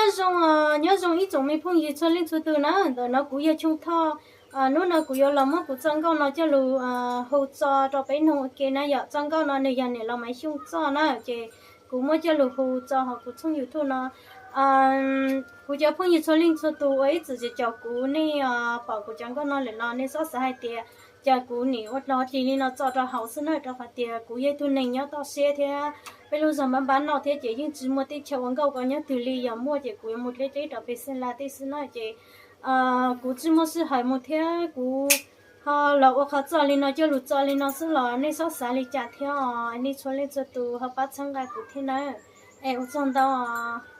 Nyob zoo, nyob zoo ib tsoom me phooj ywg txhua leej txhua tus na, ntawm no kuv yog Choo Thoj. Hnub no kuv yuav los muab kuv txoj nkauj no coj lug hu tso rau peb noog ua ke na yom. Txoj nkauj no nws yog niam laus Maiv Xyooj txoj na, ces kuv muab coj lug hu tso hauv kuv tshooj YouTube no. Kuv cov phooj ywg txhua leej txhua tus uas ib txwm caum kuv, nej pom kuv cov nkauj no lawm los nej txhob xav hais tias cas kuv nim ua dog dig li no tso rau hauv xwb na, rau qhov tias kuv yog ib tug neeg nyob toj siab thiab peb lub zog npab npab no thiab ces yeej tsis muaj teb chaws ua nkauj ko nyob twg li, yog muaj ces kuv yuav mus dleb dleb rau pem Xeem Las tej xwb na, ces kuv tsis muaj sij hawm mus thiab kuv ho los ua qhov txoj li no coj lug tso li no xwb los nej txhob xav li cas thiab os, nej txhua leej txhua tus ho pab txhawb nqa kuv thiab nawb. Es ua tsaug ntau os.